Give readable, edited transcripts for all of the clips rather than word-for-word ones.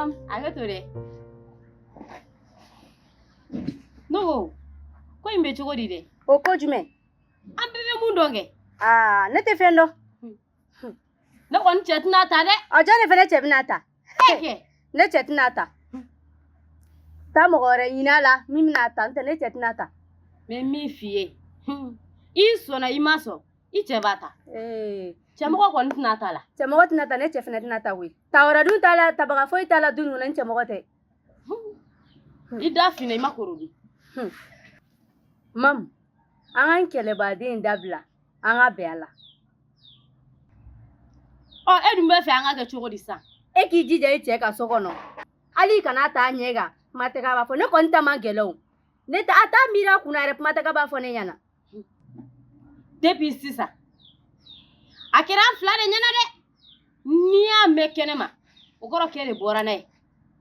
Mamu. Hakɛ to dɛ. Ne ko ko in bɛ cogo di dɛ? O ko jumɛn? An bɛɛ bɛ mun dɔn kɛ? Aa, ne tɛ fɛn dɔn. Ne kɔni cɛ tɛna ta dɛ. Ɔ, jɔn de fɛnɛ cɛ bɛna ta? E kɛ. Ne cɛ tɛna ta. Taa mɔgɔ wɛrɛ ɲini a la min bɛna ta, n'o tɛ ne cɛ tɛna ta. N bɛ min f'i ye, i sɔnna i ma sɔn, i cɛ b'a ta. Cɛmɔgɔ kɔni tɛna ta la. Cɛmɔgɔ tɛna ta, ne cɛ fɛnɛ tɛna ta koyi. Ta wɛrɛ dun t'a la, tabaga foyi t'a la du ninnu na ni cɛmɔgɔ tɛ. I da finna i ma koro dun. Mamu, an ka n kɛlɛbaden in dabila, an ka bɛn a la. Ɔ, e dun bɛ fɛ an ka kɛ cogo di sisan? E k'i jija i cɛ ka so kɔnɔ, hali i kana taa ɲɛ kan, kuma tɛ k'a b'a fɔ ne kɔni ta man gɛlɛn o. Ne ta a t'a miiri a kunna yɛrɛ, kuma tɛ k'a b'a fɔ ne ɲɛna. Depuis sisan a kɛra an fila de ɲɛna dɛ. N'i y'a mɛn kɛnɛma, o kɔrɔ k'e de bɔra n'a ye.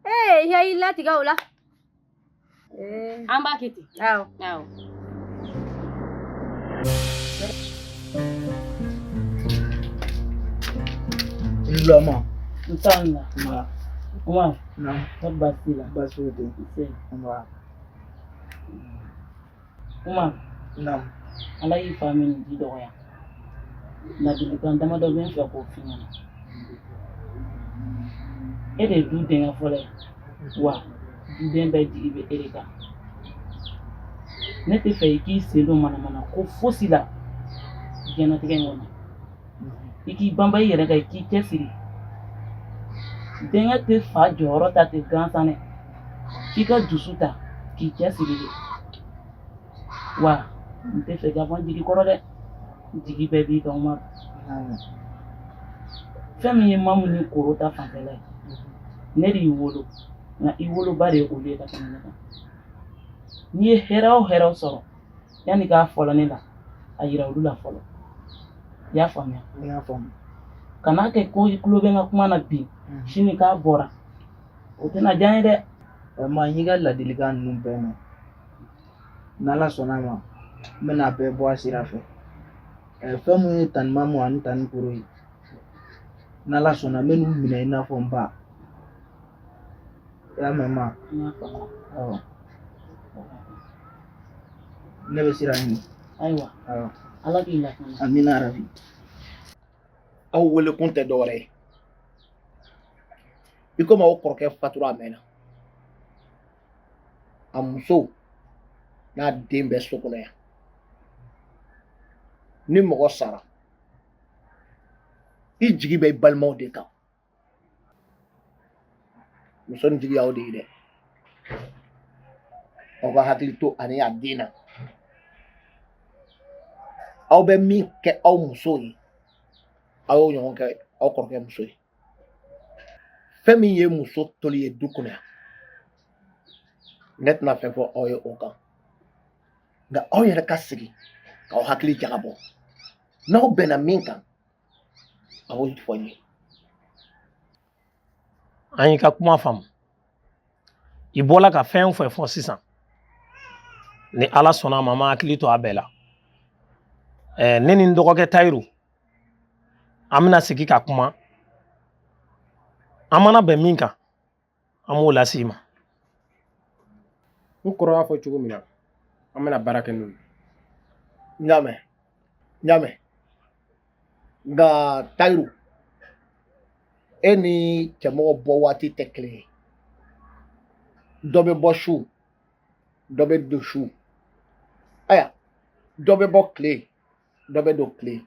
Ee, i y'i latigɛ o la. An b'a kɛ ten. Awɔ. Awɔ. Lɔmɔ. N t'a la. Nba. Umar. Naamu. Kɔri baasi t'i la? Baasi foyi tɛ yen. Nse. Nba. Umar. Naamu. Ala y'i fa min ji dɔgɔya. Ladilikan damadɔ bɛ n fɛ k'o f'i ɲɛna. E de ye du denkɛ fɔlɔ ye, wa duden bɛɛ jigi bɛ e de kan. Ne tɛ fɛ i k'i sen don manamana ko fosi la diɲɛlatigɛ in kɔnɔ. I k'i banba i yɛrɛ kan, i k'i cɛsiri. Denkɛ tɛ fa jɔyɔrɔ ta ten gansan dɛ. F'i ka dusu ta k'i cɛsiri de. Wa n tɛ fɛ k'a fɔ n jigi kɔrɔ dɛ. Jigi bɛɛ b'i kan Umaru. Fɛn min ye Mamu ni Koro ta fanfɛla ye, ne de y'i wolo, nka i woloba de ye olu ye ka tɛmɛ ne kan. N'i ye hɛrɛ o hɛrɛ sɔrɔ, yanni k'a fɔlɔ ne la, a yira olu la fɔlɔ. I y'a faamuya? N y'a faamu. Kan'a kɛ ko i tulo bɛ n ka kuma na bi, sini k'a bɔra. O tɛna diya n ye dɛ. Ma, n y'i ka ladilikan ninnu bɛɛ mɛn. N'Ala sɔnna a ma, n bɛna a bɛɛ bɔ a sira fɛ. Fɛn min ye tani Mamu ani tani Koro ye, n'Ala sɔnna n bɛ n'u minɛ i n'a fɔ n ba. I y'a mɛn ma? N y'a faamu. Awɔ. Ne bɛ sira ɲini. Ayiwa. Awɔ. Ala k'i lakana. Amina yarabi. Aw wele kun tɛ dɔwɛrɛ ye, i komi aw kɔrɔkɛ fatura a mɛnna, a muso n'a den bɛ so kɔnɔ yan. Ni mɔgɔ sara, i jigi bɛ i balimaw de kan. Muso nin jigi y'aw de ye dɛ. Aw ka hakili to ani a den na. Aw bɛ min kɛ aw muso ye, aw y'o ɲɔgɔn kɛ aw kɔrɔkɛ muso ye. Fɛn min ye muso toli ye du kɔnɔ yan, ne tɛna fɛn fɔ aw ye o kan, nka aw yɛrɛ ka sigi k'aw hakili jagabɔ. N'aw bɛnna min kan, a b'o fɔ n ye. An y'i ka kuma faamu. I bɔla ka fɛn o fɛn fɔ sisan, ni Ala sɔnna a ma, an b'an hakili to a bɛɛ la. Ne ni n dɔgɔkɛ Tayiru, an bɛna sigi ka kuma. An mana bɛn min kan, an b'o lase i ma. N kɔrɔ y'a fɔ cogo min na, an bɛna baara kɛ n'o ye. N y'a mɛn, n y'a mɛn. Nka Tayiru, e ni cɛmɔgɔ bɔ waati tɛ kelen ye. Dɔ bɛ bɔ su, dɔ bɛ don su. Ayiwa, dɔ bɛ bɔ tile, dɔ bɛ don tile.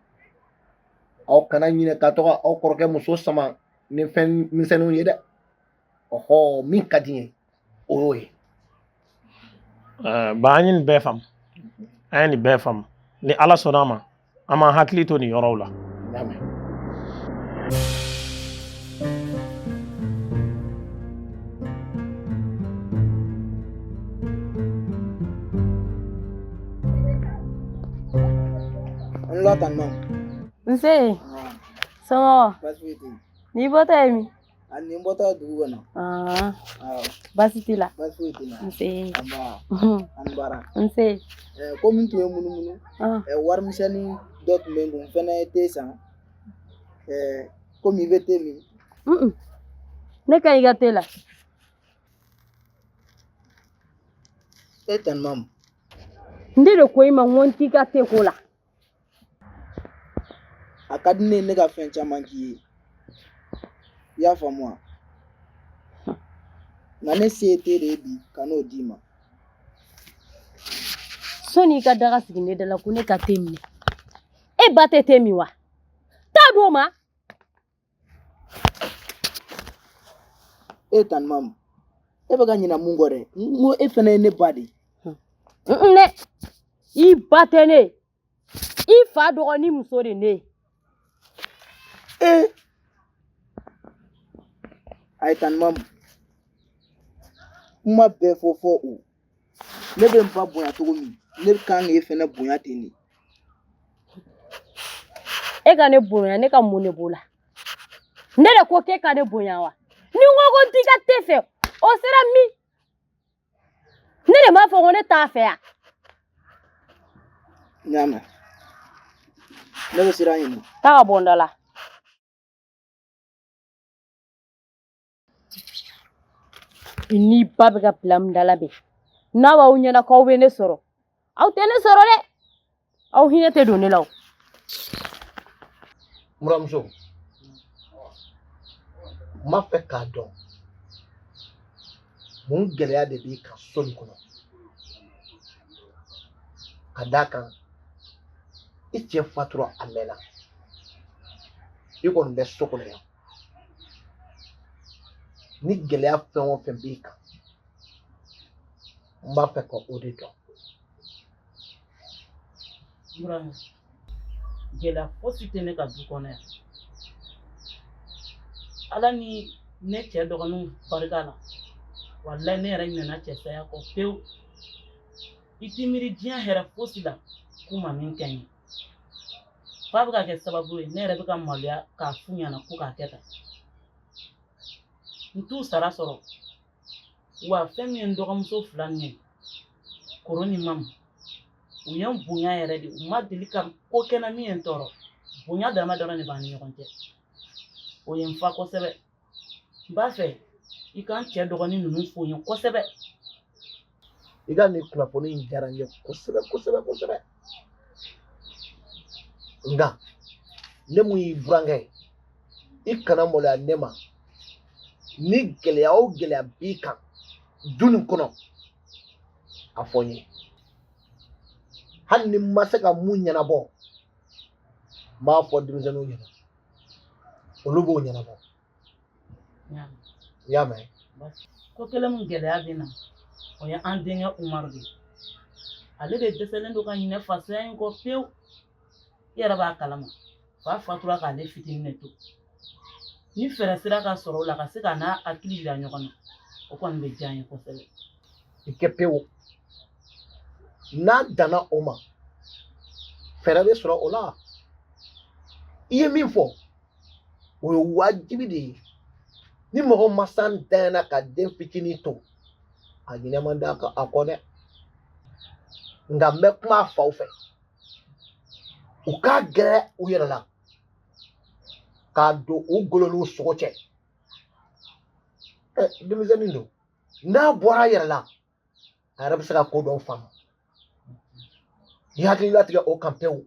Aw kana ɲinɛ ka taga aw kɔrɔkɛ muso sama ni fɛn misɛnninw ye dɛ. Ɔhɔ, min ka di n ye, o y'o ye. Ba, an ye nin bɛɛ faamu. An ye nin bɛɛ faamu. Ni Ala sɔnna a ma, an b'an hakili to nin yɔrɔw la. N y'a mɛn. N la tan nɔ. Nse. Somɔgɔw? Baasi foyi tɛ yen. N'i bɔtɔ ye min? A nin bɔtɔ dugu kɔnɔ. Awɔ. Baasi t'i la? Baasi foyi tɛ n na. Nse. Nba. An baara. Nse. Komi n tun ye munumunu. Warimisɛnnin dɔ tun bɛ n kun, n fɛnɛ ye te san. Komi i bɛ te min. Ne ka ɲi i ka te la. E tani Mamu. Ne de ko i ma n ko n t'i ka te ko la. A ka di ne ye ne ka fɛn caman k'i ye. I y'a faamu wa? Nka ne se ye te de ye bi ka n'o d'i ma. Sɔnni i ka daga sigi ne da la ko ne ka te minɛ. E ba tɛ te min wa? Taa d'o ma. E tani Mamu, e bɛ ka ɲina mun kɔ dɛ? N ko e fana ye ne ba de ye. N dɛ, i ba tɛ ne ye. I fa dɔgɔnin muso de ne ye. Ee! Ayi tani Mamu, kuma bɛɛ fɔ fɔ o. Ne bɛ n ba bonya cogo min, ne kan k'e fana bonya ten de. E ka ne bonya, ne ka mun de b'o la? Ne de ko k'e ka ne bonya wa? Ni n ko ko n t'i ka te fɛ, o sera min? Ne de m'a fɔ ko ne t'a fɛ yan. N y'a mɛn. Ne bɛ sira ɲini. Taa ka bɔ n da la. I n'i ba bɛ ka bila min da la bi, n'a b'aw ɲɛna k'aw bɛ ne sɔrɔ, aw tɛ ne sɔrɔ dɛ. Aw hinɛ tɛ don ne la o. Buramuso, n b'a fɛ k'a dɔn mun gɛlɛya de b'i kan so nin kɔnɔ, ka d'a kan i cɛ fatura a mɛnna, i kɔni bɛ so kɔnɔ yan. Ni gɛlɛya fɛn o fɛn b'i kan, n b'a fɛ ka o de dɔn. Buramu, gɛlɛya fosi tɛ ne ka du kɔnɔ yan. Ala ni ne cɛ dɔgɔninw barika la, walayi ne yɛrɛ ɲinɛna cɛ saya kɔ pewu. I t'i miiri diɲɛ hɛrɛ fosi la k'u ma min kɛ n ye. F'a bɛ ka kɛ sababu ye ne yɛrɛ bɛ ka maloya k'a f'u ɲɛna ko k'a kɛ tan. N t'u sara sɔrɔ. Wa fɛn min ye n dɔgɔmuso fila nin ye, Koro ni Mamu, u ye n bonya yɛrɛ de. U ma deli ka ko kɛ n na min ye n tɔɔrɔ. Bonya dama dɔrɔn de b'an ni ɲɔgɔn cɛ. O ye n fa kosɛbɛ. N b'a fɛ i ka n cɛ dɔgɔnin ninnu fo n ye kosɛbɛ. I ka nin kunnafoni in diyara n ye kosɛbɛ kosɛbɛ kosɛbɛ. Nka ne mun y'i burankɛ ye, i kana maloya ne ma. Ni gɛlɛya o gɛlɛya b'i kan du nin kɔnɔ, a fɔ n ye. Hali ni n ma se ka mun ɲɛnabɔ, n b'a fɔ denmisɛnninw ɲɛna, olu b'o ɲɛnabɔ. I y'a mɛn? Ko kelen mun gɛlɛya bɛ na, o ye an denkɛ Umaru de ye. Ale de dɛsɛlen don ka ɲinɛ fasoya in kɔ pewu. I yɛrɛ b'a kalama, fa fatura k'ale fitinin de to. Ni fɛɛrɛ sera ka sɔrɔ o la ka se ka n'a hakili yira ɲɔgɔn na, o kɔni bɛ diya n ye kosɛbɛ. I kɛ pewu. N'a danna o ma, fɛɛrɛ bɛ sɔrɔ o la. I ye min fɔ, o ye wajibi de ye. Ni mɔgɔ masa ntanyana ka den fitinin to, a ɲinɛ man d'a kan a kɔ dɛ. Nka n bɛ kuma a faw fɛ, u k'a gɛrɛ u yɛrɛ la, k'a don u golo n'u sogo cɛ. Denmisɛnnin don, n'a bɔra a yɛrɛ la, a yɛrɛ bɛ se ka ko dɔw faamu. I hakili latigɛ o kan pewu.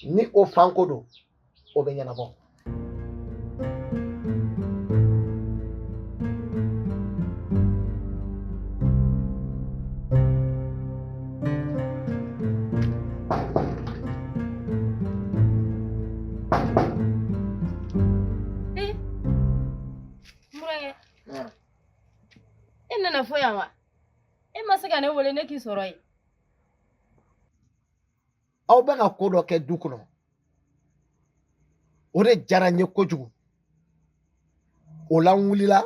Ni o fanko don, o bɛ ɲɛnabɔ. E nana fo yan wa? E ma se ka ne wele ne k'i sɔrɔ yen. Aw bɛ ka ko dɔ kɛ du kɔnɔ, o de diyara n ye kojugu. O la n wulila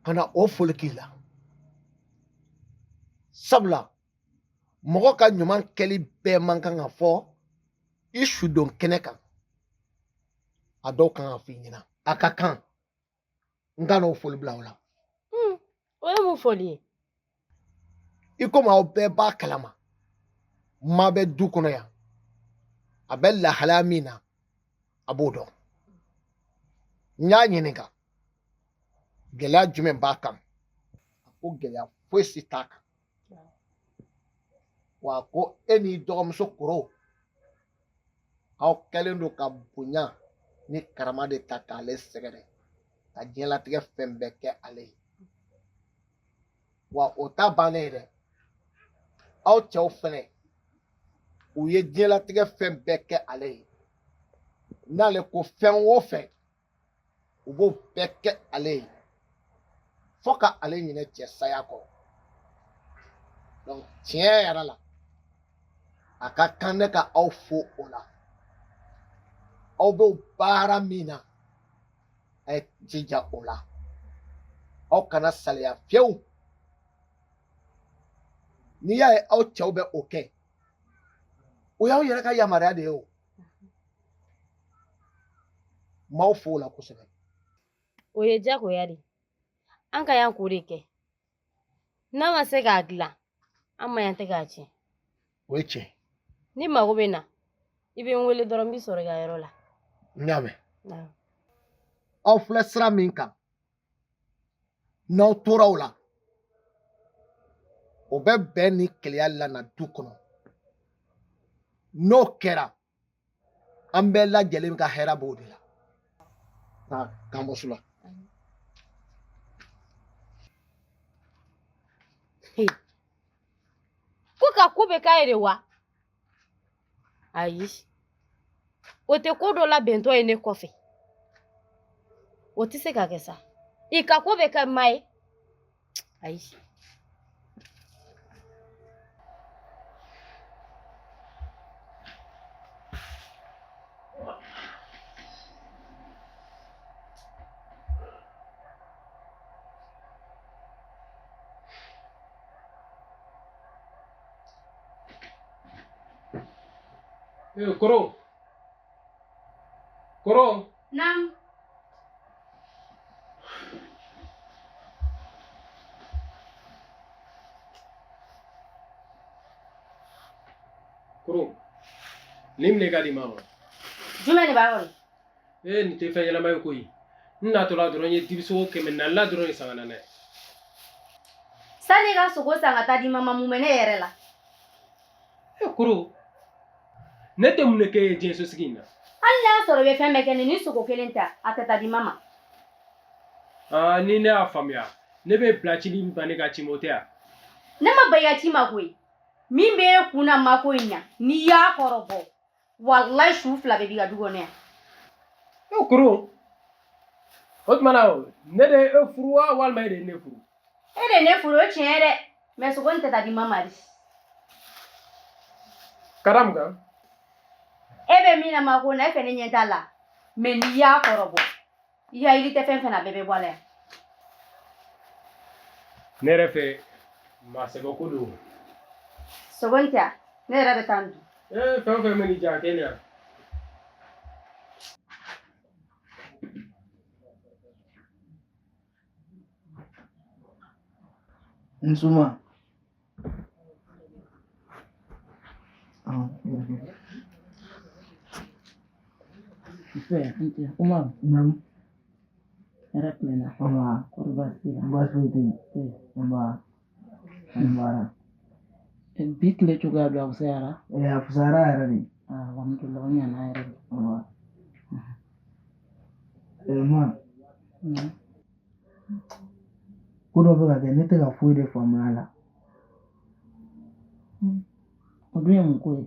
ka na o foli k'i la. Sabula mɔgɔ ka ɲuman kɛli bɛɛ man kan ka fɔ i sudon kɛnɛ kan. A dɔw kan ka fɔ i ɲɛna. A ka kan n ka n'o foli bila o la. O ye mun foli ye? I komi aw bɛɛ b'a kalama, maa bɛ du kɔnɔ yan, a bɛ lahalaya min na, a b'o dɔn. N y'a ɲininka, Gɛlɛya jumɛn b'a kan? A ko gɛlɛya foyi si t'a kan. Wa a ko e n'i dɔgɔmuso Koro, aw kɛlen don ka bonya ni karama de ta k'ale sɛgɛrɛ, ka diɲɛlatigɛ fɛn bɛɛ kɛ ale ye. Wa o ta bannen ye dɛ, aw cɛw fɛnɛ u ye diɲɛlatigɛ fɛn bɛɛ kɛ ale ye. N'ale ko fɛn o fɛn, u b'o bɛɛ kɛ ale ye fo ka ale ɲinɛ cɛ saya kɔ. Donc tiɲɛ yɛrɛ la, a ka kan ne ka aw fo o la. Aw bɛ baara min na, a ye jija o la, aw kana salaya fiyewu. N'i y'a ye aw cɛw bɛ o kɛ, o y'aw yɛrɛ ka yamaruya de ye. O n b'aw fo o la kosɛbɛ. O ye diyagoya de ye, an ka yan k'o de kɛ. N'a ma se k'a dilan, an ma yan tɛ k'a tiɲɛ. O ye tiɲɛ. Ni mago bɛ na, i bɛ n wele dɔrɔn, n b'i sɔrɔ i ka yɔrɔ la. N y'a mɛn. Aw filɛ sira min kan, n'aw tora o la, o bɛ bɛn ni kelenya lana du kɔnɔ. N'o kɛra, an bɛɛ lajɛlen ka hɛrɛ b'o de la. Taa k'an bɔ su la. Ko ka ko bɛ k'a ye de wa? Ayi, o tɛ ko dɔ labɛntɔ ye ne kɔfɛ. O tɛ se ka kɛ sa. I ka ko bɛ kɛ ma ye. Ayi. Eh, Koro. Koro. Naam. Koro. Nin minɛ ka di ma ma. Jumɛn de b'a kɔnɔ? Eh, nin tɛ fɛn ɲɛnama ye koyi. N natɔla dɔrɔn n ye dibisogo 400 la dɔrɔn de san ka na n'a ye. Sani i ka sogo san ka taa di mama, mun bɛ ne yɛrɛ la? Eh, Koro. Ne tɛ mun de kɛ ye diɲɛ sosigi in na? Hali n'a sɔrɔ i bɛ fɛn bɛɛ kɛ ne ni sogo kelen ta, a tɛ taa di mama. Aa, ni ne y'a faamuya, ne bɛ bila cili min ban ne ka ci ma, o tɛ yan? Ne ma ban i ka ci ma koyi. Min bɛ e kun na mako in na, n'i y'a kɔrɔbɔ, walayi su fila bɛ b'i ka du kɔnɔ yan. E Koro, o tuma na ne de ye e furu wa walima e de ye ne furu? E de ye ne furu, o ye tiɲɛ ye dɛ. Mais sogo in tɛ taa di mama de. Ka da mun kan? E bɛ min na mako na, e fɛ ne ɲɛ t'a la. Mais n'i y'a kɔrɔbɔ, i hakili tɛ fɛn fɛn na, a bɛɛ bɛ bɔ a la yan. Ne yɛrɛ fɛ, maa sɛbɛ ko don. Sogo in tɛ yan, ne yɛrɛ bɛ taa n dun. Ee, fɛn o fɛn bɛ nin ja kɛ nin yan. Nsuma. Nse, Umaru. Naamu. Hɛrɛ tilenna. Nba. Kɔri baasi t'i la? Baasi foyi tɛ yen. Nba. Nba. Bi tile cogoya don, a fisayara? Ee, a fisayara yɛrɛ de. Alhamdulilah, o ɲana yɛrɛ de. Nba. Ee, ma. Ko dɔ bɛ ka kɛ, ne tɛ ka foyi de faamuya a la. O dun ye mun ko ye?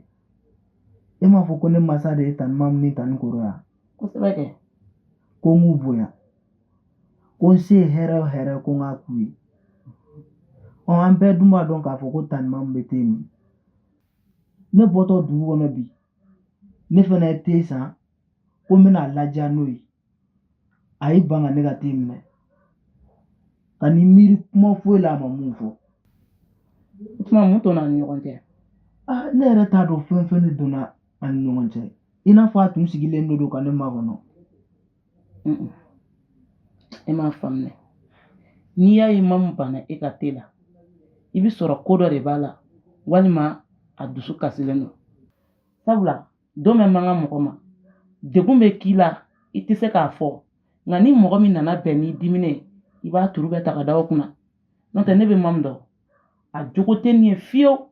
E m'a fɔ ko ne masa de ye tani Mamu ni tani Koro ya? Kosɛbɛ kɛ. Ko n k'u bonya. Ko n se ye hɛrɛ o hɛrɛ, ko n k'a k'u ye. Ɔ, an bɛɛ dun b'a dɔn k'a fɔ ko tani Mamu bɛ te min. Ne bɔtɔ dugu kɔnɔ bi, ne fana ye te san ko n bɛna ladiya n'o ye. A y'i ban ka ne ka te minɛ. Ka n'i miiri kuma foyi la, a ma mun fɔ. O tuma mun donna an ni ɲɔgɔn cɛ? Aa, ne yɛrɛ t'a dɔn fɛn fɛn de donna an ni ɲɔgɔn cɛ. I n'a fɔ a tun sigilen de don ka ne makɔnɔ. E m'a faamu dɛ. N'i y'a ye Mamu banna e ka te la, i bɛ sɔrɔ ko dɔ de b'a la, walima a dusu kasilen don. Sabula don bɛ man kan mɔgɔ ma, degun bɛ k'i la, i tɛ se k'a fɔ. Nka ni mɔgɔ min nana bɛn n'i diminen ye, I b'a turu bɛɛ ta ka da o kunna. N'o tɛ ne bɛ Mamu dɔn, a jogo tɛ nin ye fiyewu.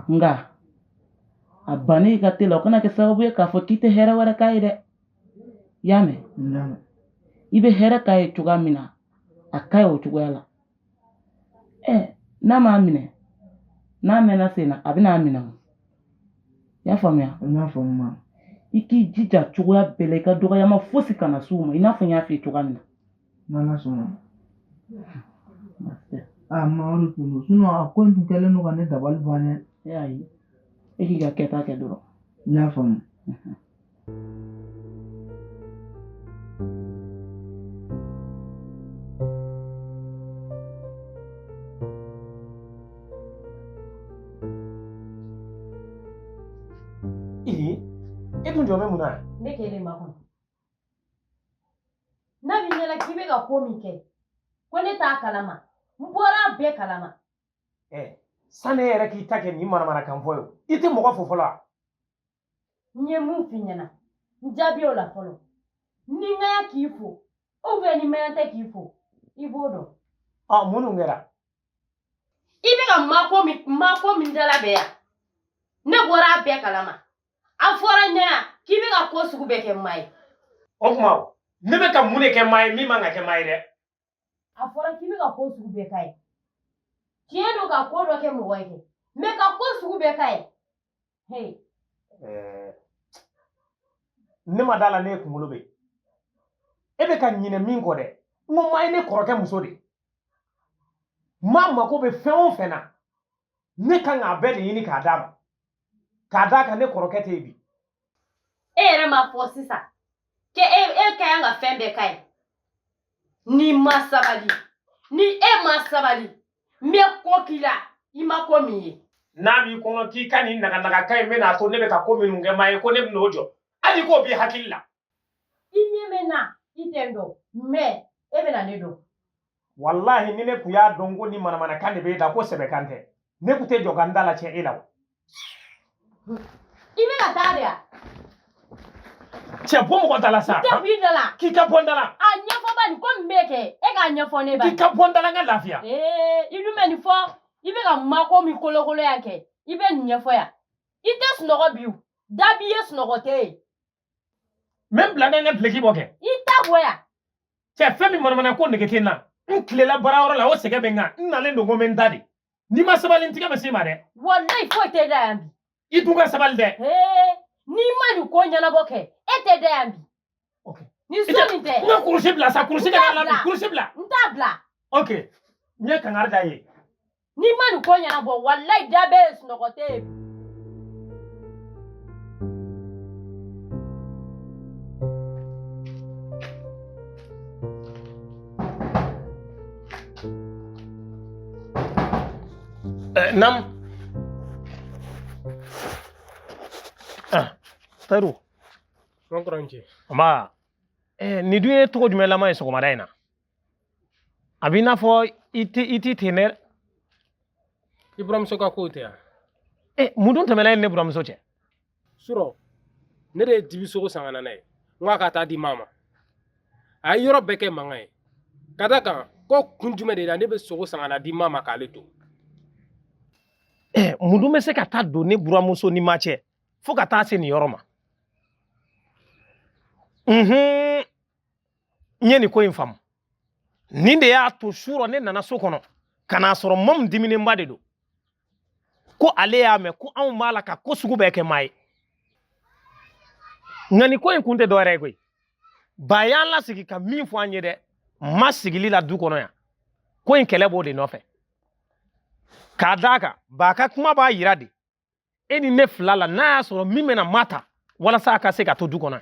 Nka a bannen i ka te la, o kana kɛ sababu ye k'a fɔ k'i tɛ hɛrɛ wɛrɛ k'a ye dɛ. I y'a mɛn? I bɛ hɛrɛ k'a ye cogoya min na, a ka ɲi o cogoya la. Ɛ, n'a m'a minɛ, n'a mɛnna sen na, a bɛna a minɛ o. I y'a faamuya? N y'a faamu ma. I k'i jija cogoya bɛɛ la, i ka dɔgɔyama fosi kana s'u ma, i n'a fɔ n y'a f'i ye cogoya min na. N'Ala sɔnna. Aa ma, o de tun don, sinon a ko in tun kɛlen don ka ne dabali ban dɛ. E ayi, e k'i ka kɛta kɛ dɔrɔn. N y'a faamu. Ee, e dun jɔ bɛ mun na? Ne k'e de makɔnɔ. N'a b'i ɲɛna k'i bɛ ka ko min kɛ, ko ne t'a kalama, n bɔra a bɛɛ kalama. Ɛ, sani e yɛrɛ k'i ta kɛ nin manamanakan fɔ ye o, i tɛ mɔgɔ fo fɔlɔ wa? N ye mun f'i ɲɛna, n jaabi o la fɔlɔ. Ni n ka k'i fo, ou bien ni maɲa tɛ k'i fo, i b'o dɔn. Ɔ, mun dun kɛra? I bɛ ka mako min dalabɛn yan, ne bɔra a bɛɛ kalama. A fɔra n ɲɛna k'i bɛ ka ko sugu bɛɛ kɛ n ma ye. O tuma, ne bɛ ka mun de kɛ maa ye min man ka kɛ maa ye dɛ? A fɔra k'i bɛ ka ko sugu bɛɛ k'a ye. Tiɲɛ don, ka ko dɔ kɛ mɔgɔ ye kɛ, mais ka ko sugu bɛɛ k'a ye. Hey. Ɛɛ, ne ma da la ne ye kunkolo bɛ yen. E bɛ ka ɲinɛ min kɔ dɛ, n ko maa ye ne kɔrɔkɛ muso de ye. Maa mako bɛ fɛn o fɛn na, ne kan k'a bɛɛ de ɲini k'a d'a ma, k'a d'a kan ne kɔrɔkɛ tɛ yen bi. E yɛrɛ m'a fɔ sisan k'e e ka kan ka fɛn bɛɛ k'a ye. N'i ma sabali, ni e ma sabali, n bɛ ko k'i la i ma ko min ye. N'a b'i kɔnɔ k'i ka nin naganagakan in bɛna to ne bɛ ka ko minnu kɛ maa ye, ko ne bɛn'o jɔ, hali k'o b'i hakili la. I ɲɛ bɛ n na, i tɛ n dɔn, mais e bɛna ne dɔn. Walahi, ni ne kun y'a dɔn ko ni manamanakan de b'e da, ko sɛbɛkan tɛ, ne kun tɛ jɔ ka n da la tiɲɛ e la o. I bɛ ka taa de wa? Cɛ, bɔ mɔgɔ da la sa. N tɛ bɔ i da la. K'i ka bɔ n da la. A ɲɛfɔ bani, ko min bɛ kɛ, e k'a ɲɛfɔ ne bani. K'i ka bɔ n da la, n ka lafiya. Ee, i dun bɛ nin fɔ, i bɛ ka mako min kolokolo yan kɛ, i bɛ nin ɲɛfɔ yan. I tɛ sunɔgɔ bi o, da b'i ye, sunɔgɔ tɛ yen. N bɛ n bila n ka n ka duloki bɔ kɛ. I ta bɔ yan. Cɛ, fɛn min manamana ko nege tɛ n na, n tilela baarayɔrɔ la, o sɛgɛn bɛ n kan, n nalen don ko n bɛ n da de. N'i ma sabali, n tigɛ bɛ s'i ma dɛ. Walayi, foyi tɛ da yan bi. I dun ka sabali dɛ. Ee, n'i ma nin ko ɲɛnabɔ kɛ, e tɛ da yan bi. Ok. Ni so nin tɛ. N ka kurusi bila sa, kurusi ka na la, kurusi bila. N t'a bila. Ok, n ye kangari da ye. N'i ma nin ko ɲɛnabɔ, walayi, da bɛ yen, sunɔgɔ tɛ yen bi. Nam. Ah, Tayiru. N kɔrɔ n cɛ. Nba. Nin dun ye tɔgɔ jumɛn lama ye sɔgɔmada in na? A b'i n'a fɔ i ti ten dɛ. I buramuso ka kow tɛ yan. Mun dun tɛmɛna e ni ne buramuso cɛ? Surɔ, ne de ye dibisogo san ka na n'a ye. N ko a ka taa di maa ma. A ye yɔrɔ bɛɛ kɛ mankan ye. Ka da kan ko kun jumɛn de la ne bɛ sogo san ka na di maa ma k'ale to. Mun dun bɛ se ka taa don ne buramuso ni ma cɛ fo ka taa se nin yɔrɔ ma? N ye nin ko in faamu. Nin de y'a to surɔ ne nana so kɔnɔ ka n'a sɔrɔ Mamu diminenba de don. Ko ale y'a mɛn ko anw b'a la ka ko sugu bɛɛ kɛ maa ye. Nka nin ko in kun tɛ dɔwɛrɛ ye koyi. Ba y'an lasigi ka min fɔ an ye dɛ, ma sigili la du kɔnɔ yan. Ko in kɛlɛ b'o de nɔfɛ. K'a d'a kan, ba ka kuma b'a yira de. E ni ne fila la, n'a y'a sɔrɔ min bɛna ma ta walasa a ka se ka to du kɔnɔ yan.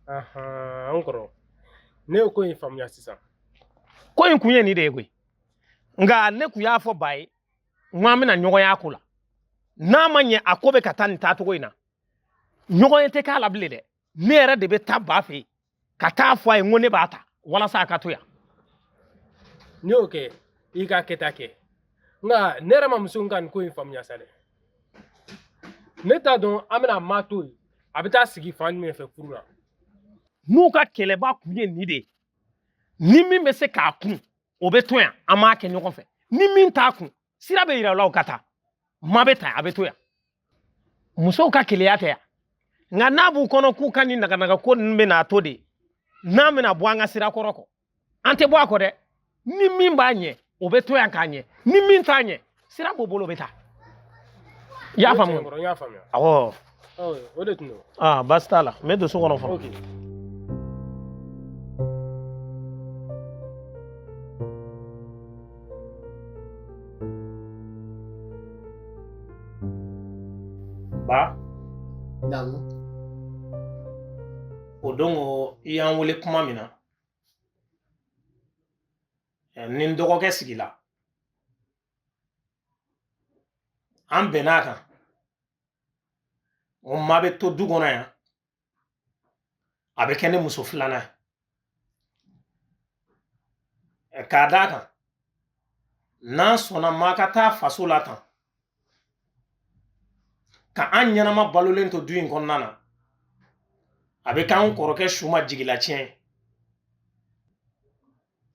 Ahan, n kɔrɔ. Ne ye ko in faamuya sisan. Ko in kun ye nin de ye koyi. Nka ne kun y'a fɔ ba ye, n ko an bɛna ɲɔgɔn ye a ko la. N'a ma ɲɛ a ko bɛ ka taa nin taacogo in na, ɲɔgɔn ye tɛ k'a la bilen dɛ. Ne yɛrɛ de bɛ taa ba fɛ yen ka taa fɔ a ye n ko ne b'a ta walasa a ka to yan. N'i y'o kɛ, i ka kɛta kɛ. Nka ne yɛrɛ ma muso in ka nin ko in faamuya sa dɛ. Ne t'a dɔn an bɛna maa to yen, a bɛ taa sigi fan jumɛn fɛ furu la. N'u ka kɛlɛba kun ye nin de ye, ni min bɛ se k'a kun o bɛ to yan, an b'a kɛ ɲɔgɔn fɛ. Ni min t'a kun, sira bɛ yira o la, o ka taa. Ma bɛ ta, a bɛ to yan. Musow ka keleya tɛ yan. Nka n'a b'u kɔnɔ k'u ka nin naganaga ko ninnu bɛ n'a to de, n'a bɛna bɔ an ka sira kɔrɔ kɔ, an tɛ bɔ a kɔ dɛ. Ni min b'a ɲɛ, o bɛ to yan k'a ɲɛ. Ni min t'a ɲɛ, sira b'o bolo, o bɛ taa. I y'a faamu? N y'a faamuya. Awɔ. O de tun don. Aa, baasi t'a la, n bɛ don so kɔnɔ fɔlɔ. Ba. Naamu. O don ko i y'an wele kuma min na, ni n dɔgɔkɛ sigila, an bɛnn'a kan o ma bɛ to du kɔnɔ yan, a bɛ kɛ ne muso filanan ye. K'a d'a kan n'an sɔnna maa ka taa faso la tan ka an ɲɛnama balolen to du in kɔnɔna na, a bɛ k'an kɔrɔkɛ su ma jigilatiɲɛ ye.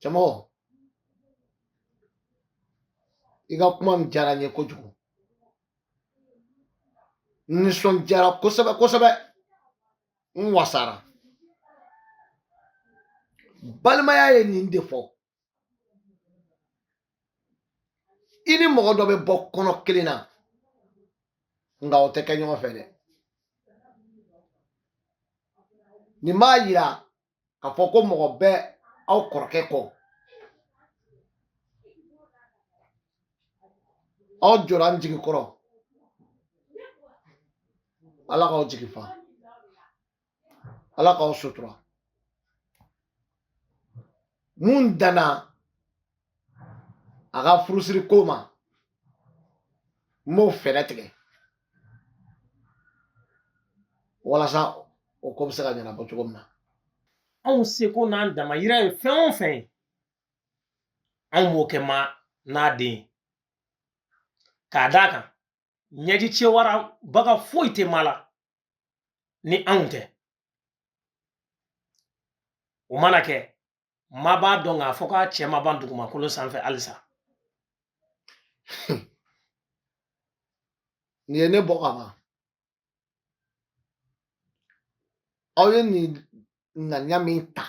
Cɛmɔgɔ, i ka kuma nin diyara n ye kojugu. N nisɔndiyara kosɛbɛ kosɛbɛ, n wasara. Balimaya ye nin de fɔ. I ni mɔgɔ dɔ bɛ bɔ kɔnɔ kelen na, nka o tɛ kɛ ɲɔgɔn fɛ dɛ. Nin b'a yira k'a fɔ ko mɔgɔ bɛ aw kɔrɔkɛ kɔ. Aw jɔra n jigi kɔrɔ, Ala k'aw jigi fa, Ala k'aw sutura. Mun danna a ka furusiri ko ma, n b'o fɛɛrɛ tigɛ walasa o ko bɛ se ka ɲɛnabɔ cogo min na. Anw seko n'an damayira ye fɛn o fɛn ye, anw b'o kɛ ma n'a den ye. K'a d'a kan ɲɛji cɛwara baga foyi tɛ ma la ni anw tɛ. O mana kɛ, ma b'a dɔn k'a fɔ k'a cɛ ma ban dugumakolo sanfɛ halisa. Nin ye ne bɔ ka ban. Aw ye nin ŋaniya min ta,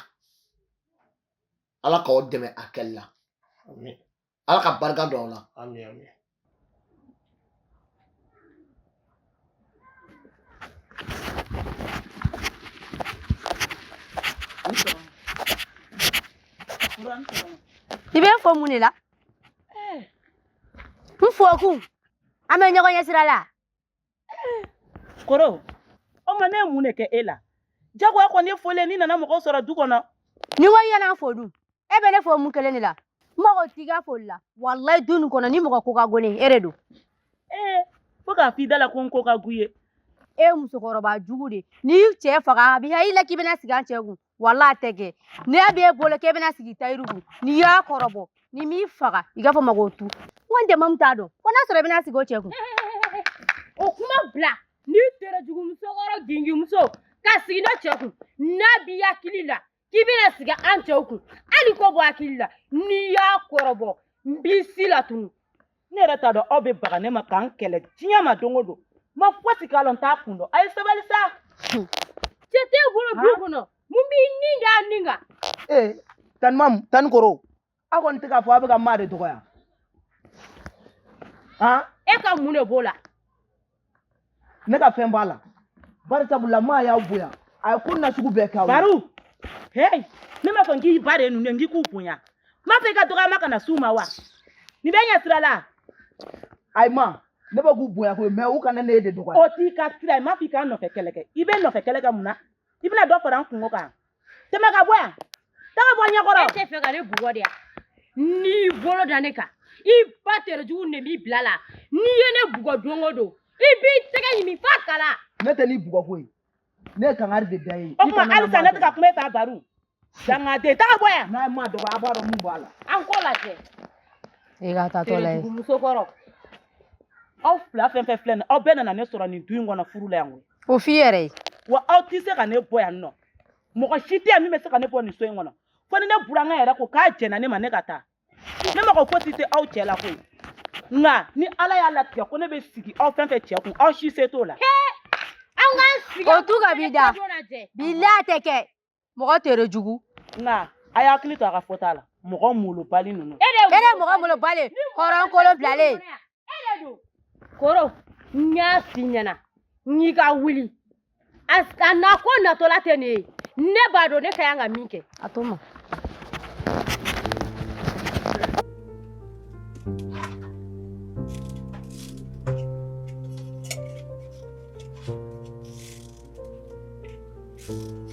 Ala k'aw dɛmɛ a kɛli la. Ala ka barika don aw la. Ami, ami. I bɛ n fo mun de la? N fo kun, an bɛ ɲɔgɔn ɲɛ sira la. Koro, o ma ne ye mun de kɛ e la? Jagoya kɔni ye foli ye n'i nana mɔgɔw sɔrɔ du kɔnɔ. Ni ko i kana n fo dun, e bɛ ne fo mun kelen de la? N mago t'i ka foli la. Walayi du nin kɔnɔ ni mɔgɔ ko ka go ne ye, e de don. Ee, fo k'a f'i da la ko n ko ka go i ye. E ye musokɔrɔba jugu de ye. N'i y'i cɛ faga, a b'i hakili la k'i bɛna sigi an cɛ kun. Walayi a tɛ kɛ. N'a b'e bolo k'e bɛna sigi Tayiru kun, n'i y'a kɔrɔbɔ, ni m'i faga, i k'a fɔ ma ko tu. N ko n tɛ mamu t'a dɔn. Ko n'a sɔrɔ i bɛna sigi o cɛ kun. O kuma bila, n'i tere jugumusokɔrɔ ginginmuso ka sigi ne cɛ kun, n'a b'i hakili la k'i bɛna sigi an cɛw kun, hali ko bɔ hakili la, n'i y'a kɔrɔbɔ n b'i si latunu. Ne yɛrɛ t'a dɔn aw bɛ baga ne ma k'an kɛlɛ diɲɛ ma don o don. N ma fosi k'a la, n t'a kun dɔn. A ye sabali sa. Cɛ t'e bolo du kɔnɔ, mun b'i ni da nin kan? Ee, tani Mamu, tani Koro, aw kɔni tɛ k'a fɔ aw bɛ ka maa de dɔgɔya. Han? E ka mun de b'o la? Ne ka fɛn b'a la. Bari sabula maa y'aw bonya. A ye ko nasugu bɛɛ k'aw ye. Baru, hey, ne m'a fɔ n k'i ba de ye ninnu ye, n k'i k'u bonya. N m'a fɔ i ka dɔgɔyama kana s'u ma wa? Nin bɛ ɲɛ sira la. Ayi ma, ne bɛ k'u bonya koyi, mais u kana ne de dɔgɔya. O t'i ka sira ye, n m'a fɔ i k'an nɔfɛ kɛlɛ kɛ. I bɛ nɔfɛ kɛlɛ kɛ mun na? I bɛna dɔ fara n kungo kan. Tɛmɛ ka bɔ yan. Taga bɔ ɲɛkɔrɔ. E tɛ fɛ ka ne bugɔ de yan? N'i bolo da ne kan, i ba terejugu de b'i bila la. N'i ye ne bugɔ don o don, i b'i tɛgɛ ɲimi f'a kala. Ne tɛ n'i bugɔ koyi. Ne ye kangari de da ye. O tuma halisa ne tɛ ka kuma e fɛ a Baru. Dangaden, taga bɔ yan. N'a ye maa dɔgɔya, a b'a dɔn mun b'a la. An k'o lajɛ. I ka taa tɔ lajɛ. Terejugu kɔrɔ. Aw fila fɛn fɛn filɛ nin ye, aw bɛɛ nana ne sɔrɔ nin du in kɔnɔ furu la yan koyi. O f'i yɛrɛ ye. Wa aw tɛ se ka ne bɔ yan nɔ. Mɔgɔ si tɛ yan min bɛ se ka ne bɔ nin so in kɔnɔ. Fo ni ne burankɛ yɛrɛ ko k'a jɛnna ne ma ne ka taa. Ne mago fosi tɛ aw cɛ la koyi. Nka ni Ala y'a latigɛ ko ne bɛ sigi aw fɛn fɛn cɛ kun, aw si se t'o la. An k'an sigi. O tu ka b'i da. Bilahi a tɛ kɛ. Mɔgɔ tere jugu. Nka a y'a hakili to a ka fɔta la. Mɔgɔ molobali ninnu. E de E de mɔgɔ molobali. Hɔrɔn kolon bilalen. E de don. Koro, n y'a f'i ɲɛna. N y'i ka wuli. A na ko natɔla tɛ nin ye. Ne b'a dɔn ne ka kan ka min kɛ. A to ma.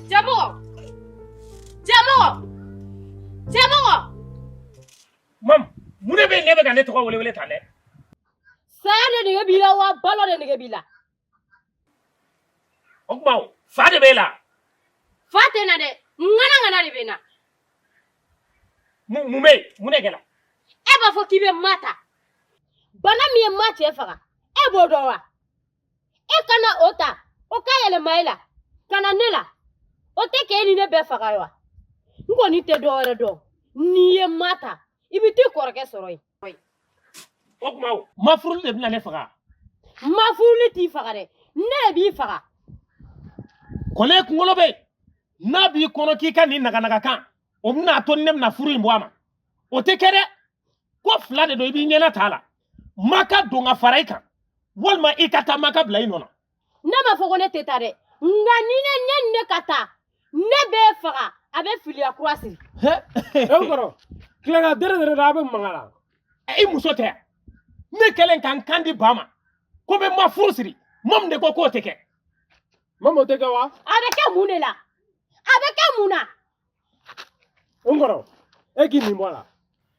Cɛmɔgɔ! Cɛmɔgɔ! Cɛmɔgɔ! Mamu, mun de bɛ yen ne bɛ ka ne tɔgɔ wele wele tan dɛ? Saya de nege b'i la wa balo de nege b'i la? O tuma fa de b'e la? Fa tɛ n na dɛ, ŋana ŋana de bɛ n na. Mun bɛ yen? Mun de kɛra? E b'a fɔ k'i bɛ ma ta. Bana min ye ma cɛ faga, e b'o dɔn wa? E kana o ta, o ka yɛlɛma e la, ka na ne la. O tɛ k'e ni ne bɛɛ faga ye wa? N kɔni tɛ dɔ wɛrɛ dɔn. N'i ye ma ta, i bɛ t'i kɔrɔkɛ sɔrɔ yen. O tuma o, ma furuli de bɛna ne faga? Ma furuli t'i faga dɛ, ne de b'i faga. Kɔlɛ kunkolo bɛ yen, n'a b'i kɔnɔ k'i ka nin naganaga kan, o bɛna to ne bɛna furu in bɔ a ma. O tɛ kɛ dɛ. Ko fila de don, i b'i ɲɛna t'a la. Ma ka don ka fara i kan, walima i ka taa ma ka bila i nɔ na. Ne m'a fɔ ko ne tɛ taa dɛ, nka ni ne ne ne ka taa, ne b'e faga, a bɛ filiya kura siri. E kɔrɔ, tilegan dere dere a bɛ mankan la. I muso tɛ yan. Ne kɛlen ka n kan di ba ma, ko n bɛ ma furu siri, Mamu de ko k'o tɛ kɛ. Mamu o tɛ kɛ wa? A bɛ kɛ mun de la? A bɛ kɛ mun na? N kɔrɔ, e k'i nin bɔ a la.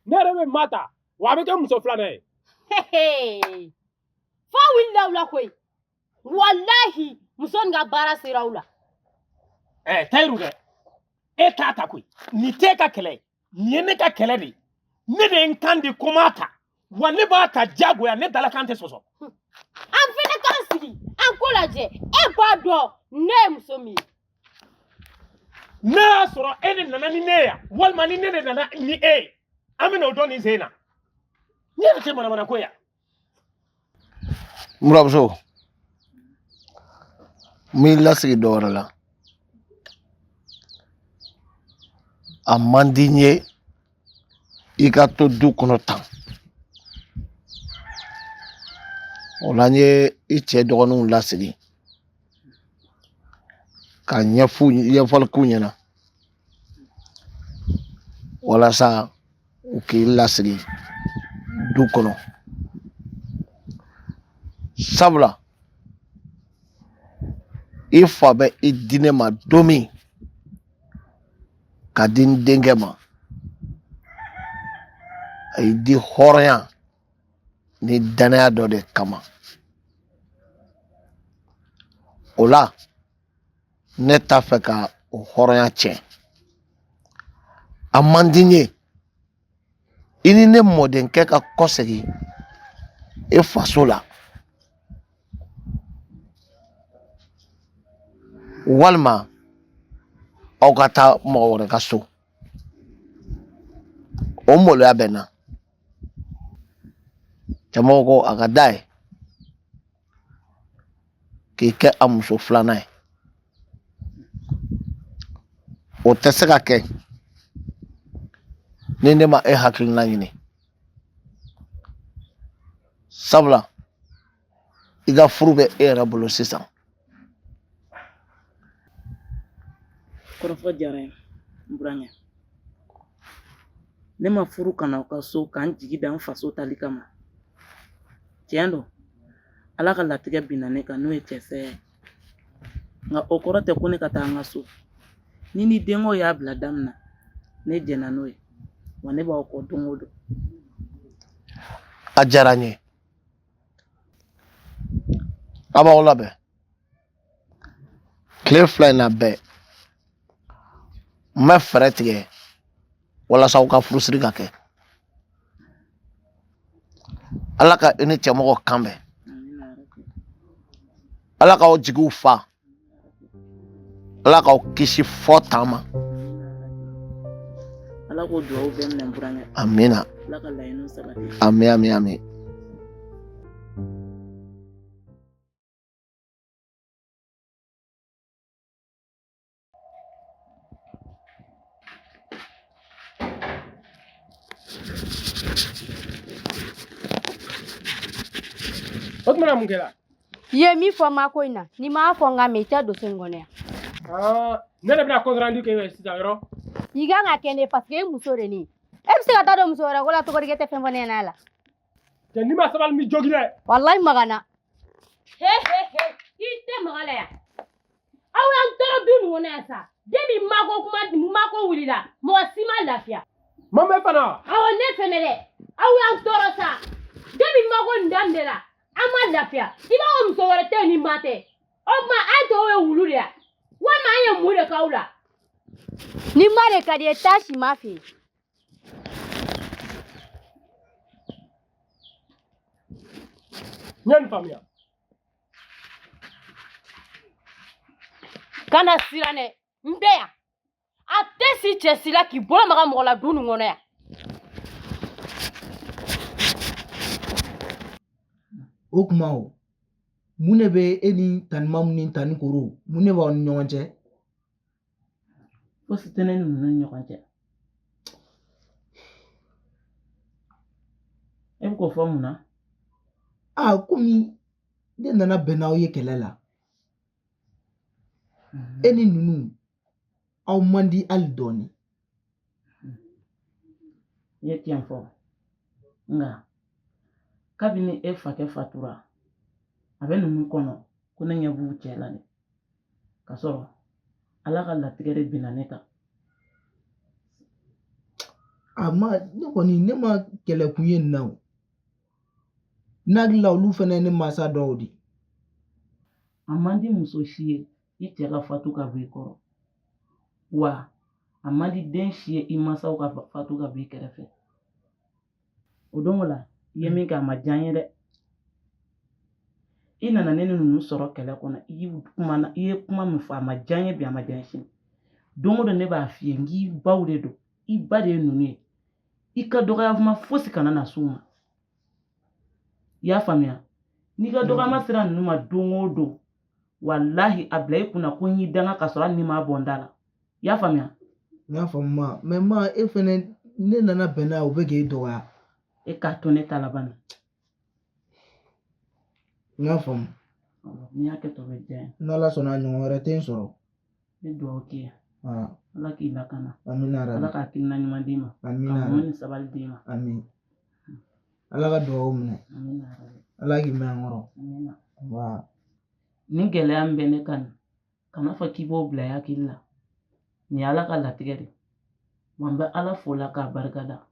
Ne yɛrɛ bɛ ma ta, wa a bɛ kɛ muso filanan ye. F'a wulila aw la koyi. Walahi, muso nin ka baara sera aw la. Tayiru dɛ, e t'a ta koyi. Nin t'e ka kɛlɛ ye, nin ye ne ka kɛlɛ de ye. Ne de ye n kan di ko n b'a ta, wa ne b'a ta diyagoya, ne dalakan tɛ sɔsɔ. An fɛnɛ k'an sigi, an ko lajɛ. E b'a dɔn ne ye muso min ye. N'a y'a sɔrɔ e de nana ni ne ye yan, walima ni ne de nana ni e ye, an bɛna o dɔn nin sen in na. Ne yɛrɛ tɛ manamana ko yan. N buramuso, n b'i lasigi dɔ wɛrɛ la. A man di n ye i ka to du kɔnɔ tan. O la n ye i cɛ dɔgɔninw lasigi ka ɲɛfɔli k'u ɲɛna walasa u k'i lasigi du kɔnɔ. Sabula i fa bɛ i di ne ma don min ka di n denkɛ ma, a y'i di hɔrɔnya ni danaya dɔ de kama. O la ne t'a fɛ ka o hɔrɔnya tiɲɛ. A man di n ye i ni ne mɔdenkɛ ka kɔsegin e faso la, walima aw ka taa mɔgɔ wɛrɛ ka so. O maloya bɛ n na. Cɛmɔgɔ ko a ka d'a ye k'i kɛ a muso filanan ye. O tɛ se ka kɛ ni ne ma e hakilina ɲini. Sabula i ka furu bɛ e yɛrɛ bolo sisan. Kɔrɔfɔ diyara n ye, n burankɛ. Ne ma furu ka na aw ka so k'an jigi da n faso tali kama. Tiɲɛ don, Ala ka latigɛ binna ne kan n'o ye cɛsɛya ye. Nka o kɔrɔ tɛ ko ne ka taa n ka so. Ni ni denkɛw y'a bila da min na, ne jɛnna n'o ye. Wa ne b'aw kɔ don o don. A diyara n ye. A b'aw labɛn. Tile fila in na bɛɛ, n bɛ fɛɛrɛ tigɛ walasa aw ka furusiri ka kɛ. Ala ka i ni cɛmɔgɔ kan bɛn. Ala k'aw jigiw fa. Ala k'aw kisi fɔ tan ma. Ala k'o dugawu bɛɛ minɛ n burankɛ. Amina. Ala ka laɲiniw sabati. Ami ami ami. O tuma na mun kɛra? I ye min fɔ mako in na, n'i m'a fɔ n ka mɛn, i tɛ don so in kɔnɔ yan. Ne de bɛna compte rendu kɛ sisan yɔrɔ. I kan ka kɛ ne parce que e muso de ne ye. E bɛ se ka taa don muso wɛrɛ ko la cogo di k'e tɛ fɛn fɔ ne ɲɛna a la? Cɛ n'i ma sabali n b'i jogin dɛ. Walayi maga n na. He he he, i tɛ maga la yan. Aw y'an tɔɔrɔ du nin kɔnɔ yan sa. Depuis mako kuma mako wulila, mɔgɔ si ma lafiya. Mama e fana. Awɔ ne fɛnɛ dɛ. Aw y'an tɔɔrɔ sa. Depuis mako nin daminɛ la, an ma lafiya. I b'a fɔ muso wɛrɛ tɛ yen ni ma tɛ. O tuma an tɔw ye wulu de ya. Walima an ye mun de k'aw la? Ni ma de ka di ye, taa si ma fɛ yen. N ye nin faamuya. Kana siran dɛ, n bɛ yan. A tɛ si cɛ si la k'i bolo maga mɔgɔ la du nin kɔnɔ yan. O kuma o, mun de bɛ e ni tani Mamu ni tani Koro, mun de b'aw ni ɲɔgɔn cɛ? Fosi tɛ ne ni ninnu ni ɲɔgɔn cɛ. E bɛ k'o fɔ mun na? Aa komi ne nana bɛn n'aw ye kɛlɛ la. E ni ninnu aw man di hali dɔɔni. I ye tiɲɛ fɔ. Nka kabini e fakɛ fatura, a bɛ ninnu kɔnɔ ko ne ɲɛ b'u cɛ la dɛ. K'a sɔrɔ Ala ka latigɛ de binna ne kan. A ma ne kɔni ne ma kɛlɛ kun ye nin na o. Ne hakili la olu fana ye ne mansa dɔw de. A man di muso si ye i cɛ ka fatu ka bɔ i kɔrɔ. Wa a man di den si ye i mansaw ka fatu ka bɔ i kɛrɛfɛ. O don o la, i ye min kɛ a ma diya n ye dɛ. I nana ne ni ninnu sɔrɔ kɛlɛ kɔnɔ, i ye kuma min fɔ a ma diya n ye bi, a ma diya n ye sini. Don o don ne b'a f'i ye n k'i baw de don, i ba de ye ninnu ye. I ka dɔgɔya kuma fosi kana na s'u ma. I y'a faamuya? N'i ka dɔgɔyama sera ninnu ma don o don, walahi a bila i kunna ko n y'i danga ka sɔrɔ hali ni m'a bɔ n da la. I y'a faamuya? N y'a faamu ma, mais ma e fɛnɛ ne nana bɛn n'a ye o bɛ k'e dɔgɔya. E k'a to ne ta laban na. N y'a faamu. N'i y'a kɛ tɔ bɛ diya n ye. N'Ala sɔnna a ɲɔgɔn wɛrɛ tɛ n sɔrɔ. N bɛ dugawu k'i ye. Ala k'i lakana. Amina yarabi. Ala ka hakilina ɲuman d'i ma. Amina Ka muɲu ni sabali d'i ma. Amin. Ala ka dugawu minɛ. Amina yarabi. Ala k'i mɛn an kɔrɔ. Amina. Nba. Nin gɛlɛya min bɛ ne kan nin, kana fɔ k'i b'o bila i hakili la. Nin ye Ala ka latigɛ de. Wa n bɛ Ala fo la k'a barikada.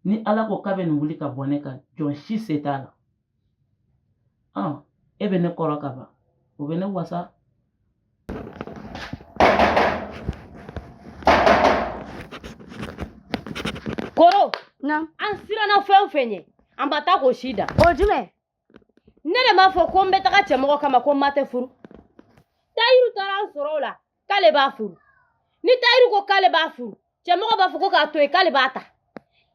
Ni Ala ko k'a bɛ nin wuli ka bɔ ne kan, jɔn si se t'a la. E bɛ ne kɔrɔ ka ban, o bɛ ne wasa. Koro, Na. an siranna fɛn o fɛn ɲɛ, an ba taa k'o si da. O jumɛn? Ne de m'a fɔ ko n bɛ taga cɛmɔgɔ kama ko n ma tɛ furu. Tayiru taara an sɔrɔ o la k'ale b'a furu. Ni Tayiru ko k'ale b'a furu, cɛmɔgɔ b'a fɔ ko k'a to yen k'ale b'a ta.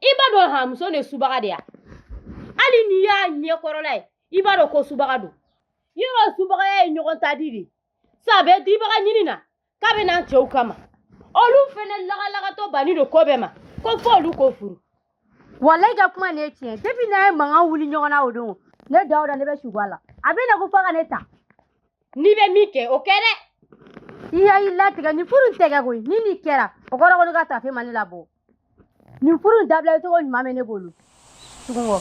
I b'a dɔn han, muso de ye subaga de ya. Hali n'i y'a ɲɛkɔrɔla ye, i b'a dɔn ko subaga don. Yɔrɔ subagaya ye ɲɔgɔn ta di de. Sa bɛ dibaga ɲini na k'a bɛ n'an cɛw kama. Olu fɛnɛ lagalagatɔ banni don ko bɛɛ ma, ko fo olu k'o furu. Walayi ka kuma nin ye tiɲɛ. Depuis n'a ye mankan wuli ɲɔgɔn na o don, ne da o da ne bɛ sugu a la. A bɛ na ko f'a ka ne ta. N'i bɛ min kɛ, o kɛ dɛ. I y'a latigɛ nin furu in tɛ kɛ koyi. Ni nin kɛra, o kɔrɔ ko ne ka tafe ma ne labɔ. Nin furu in dabila cogo ɲuman bɛ ne bolo. Tugun kɔ.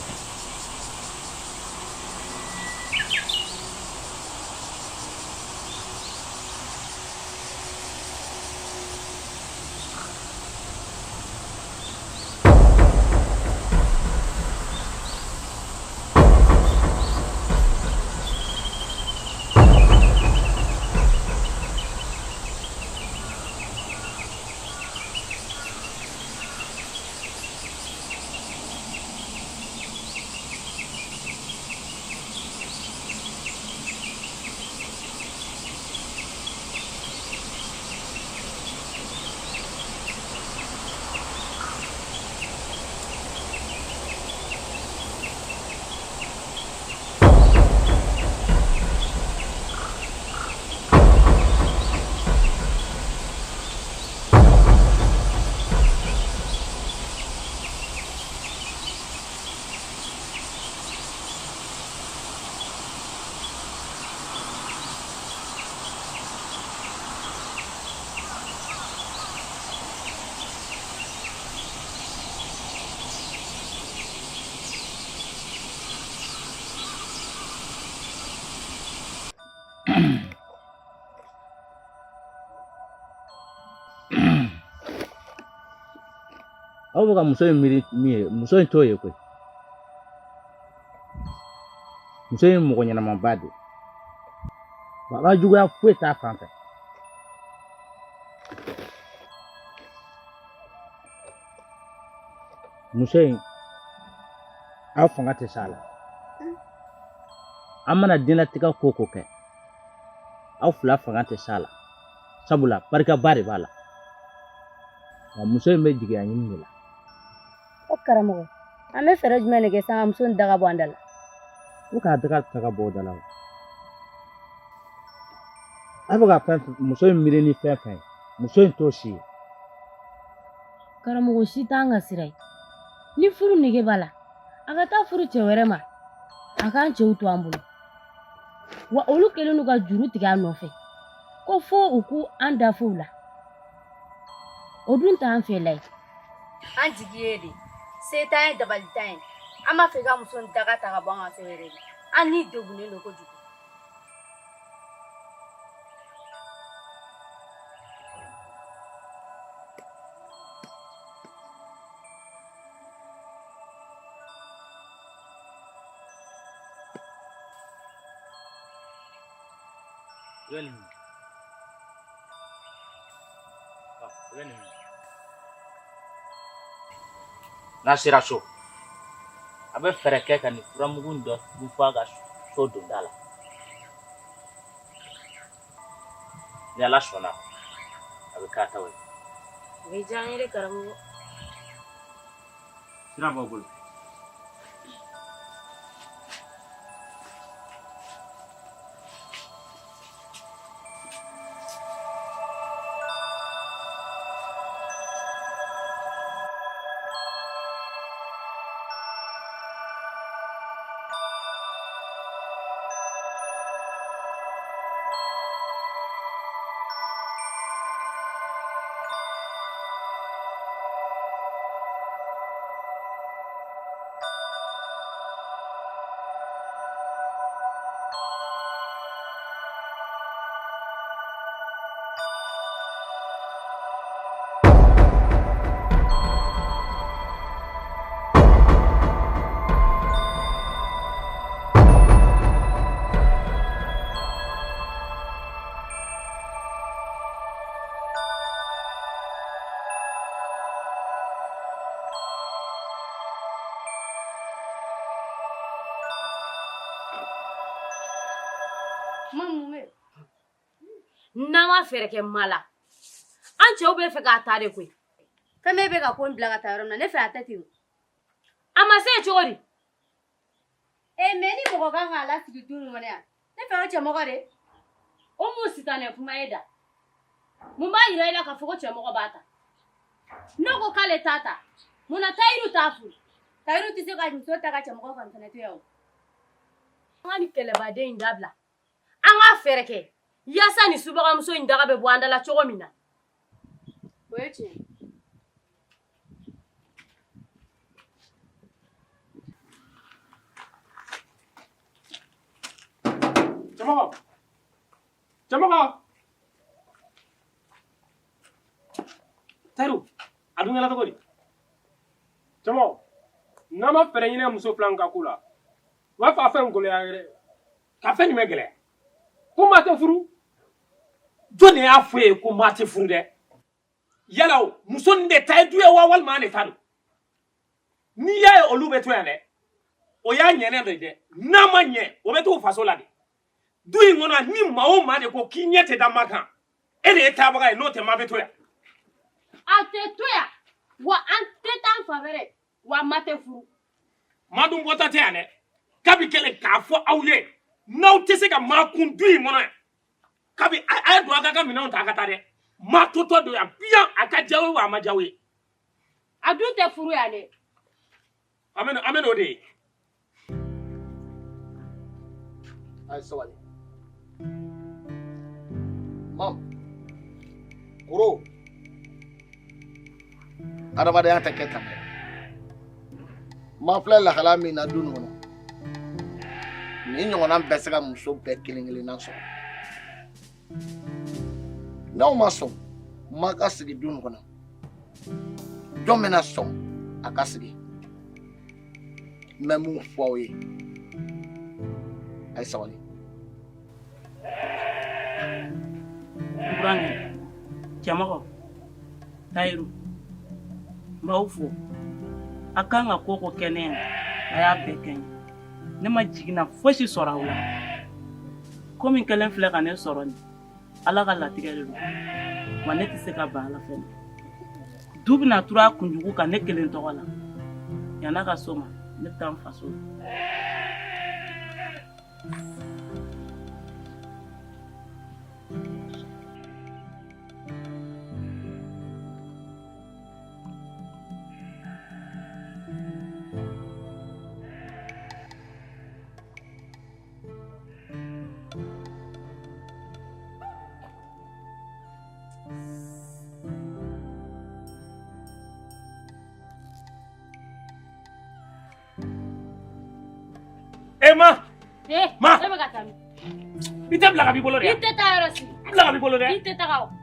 Aw bɛ ka muso in miiri min ye, muso in t'o ye koyi. Muso in ye mɔgɔ ɲɛnamaba de ye, wa a ka juguya foyi t'a fan fɛ. Muso in, aw fanga tɛ s'a la. An mana diɲɛlatigɛ ko o ko kɛ, aw fila fanga tɛ s'a la, sabula barikaba de b'a la. Wa muso in bɛ jigiya ɲini de la. O karamɔgɔ, an bɛ fɛɛrɛ jumɛn de kɛ sisan ka muso in daga bɔ an da la? Ko k'a daga ta ka bɔ o da la. A bɛ ka fɛn muso in miiri ni fɛn fɛn ye, muso in t'o si ye. Karamɔgɔ si t'an ka sira ye. Ni furu nege b'a la, a ka taa furu cɛ wɛrɛ ma, a k'an cɛw to an bolo. Wa olu kɛlen don ka juru tigɛ an nɔfɛ ko fo u k'u an dafow la. O dun t'an fɛla ye. An jigi ye de se t'an ye, dabali t'an ye. An b'a fɛ ka muso in daga ta ka bɔ an ka so yɛrɛ de. An ni degunnen don kojugu. I bɛ nin minɛ. I bɛ nin minɛ. N'a sera so, a bɛ fɛɛrɛ kɛ ka nin furamugu in dɔ funfun a ka so donda la. Ni Ala sɔnna, a bɛ k'a ta ye. O bɛ diya n ye dɛ karamɔgɔ. Sira b'aw bolo. N'an ma fɛɛrɛ kɛ ma la, an cɛw bɛ fɛ k'a ta de koyi. Fɛn bɛɛ bɛ ka ko in bila ka taa yɔrɔ min na, ne fɛ a tɛ ten. A ma se cogo di? E mais ni mɔgɔ kan k'a lasigi du nin kɔnɔ yan, ne fɛ o cɛmɔgɔ de. O mun sitanɛ kuma ye da? Mun b'a yira i la k'a fɔ ko cɛmɔgɔ b'a ta? Ne ko k'ale t'a ta, mun na Tayiru t'a furu? Tayiru tɛ se ka muso ta ka cɛmɔgɔ kɔni fana to yan o. An ka nin kɛlɛbaden in dabila. An ka fɛɛrɛ kɛ yaasa nin subagamuso in daga bɛ bɔ an da la cogo min na. O ye tiɲɛ ye. Cɛmɔgɔ, cɛmɔgɔ. Tayiru, a dun kɛra cogo di? Cɛmɔgɔ, n'an ma fɛɛrɛ ɲini muso fila in ka ko la, u b'a fɔ a fɛn gɛlɛya yɛrɛ. Ka fɛn jumɛn gɛlɛya? Ko maa tɛ furu. Jɔn de y'a fɔ e ye ko maa tɛ furu dɛ? Yala o muso nin de ta ye du ye wa, walima an de ta don? N'i y'a ye olu bɛ to yan dɛ, o y'a ɲɛnɛ de dɛ. N'a ma ɲɛ, o bɛ t'u faso la de. Du in kɔnɔ, ni maa o maa de ko k'i ɲɛ tɛ da ma kan, e de ye taabaga ye, n'o tɛ maa bɛ to yan. A tɛ to yan wa, an tɛ taa an fan wɛrɛ wa, ma tɛ furu. Maa dun bɔta tɛ yan dɛ. Kabi kɛlen k'a fɔ aw ye, n'aw tɛ se ka maa kun du in kɔnɔ yan, kabi a ye don a ka minɛnw ta a ka taa dɛ. Maa totɔ don yan biyan, a ka diya ye wa, a ma diya ye. A dun tɛ furu yan dɛ. An bɛ n'o de ye. A ye sabali. Mam, koro, adamadenya tɛ kɛ tan dɛ. Ma filɛ lahala min na du nin kɔnɔ, nin ɲɔgɔnna bɛ se ka muso bɛɛ kelen kelenna sɔrɔ. N'aw ma sɔn ma ka sigi du nin kɔnɔ, jɔn bɛna sɔn a ka sigi? N bɛ mun fɔ aw ye, a ye sabali. N burankɛ, cɛmɔgɔ Tayiru, n b'aw fo. A kan ka ko ko kɛ ne ye, a y'a bɛɛ kɛ n ye. Ne ma jiginna fosi sɔrɔ aw la. Ko min kɛlen filɛ ka ne sɔrɔ nin, Ala ka latigɛ de don, wa ne tɛ se ka ban a la fɛnɛ. Du bɛna turu a kunjugu kan ne kelen tɔgɔ la. Yan'a ka s'o ma, ne bɛ taa n faso la. E ma! Eh, Ma! E bɛ ka taa min? I tɛ bila ka b'i bolo dɛ. I tɛ taa yɔrɔ si. N bila ka b'i bolo dɛ. I tɛ taga o.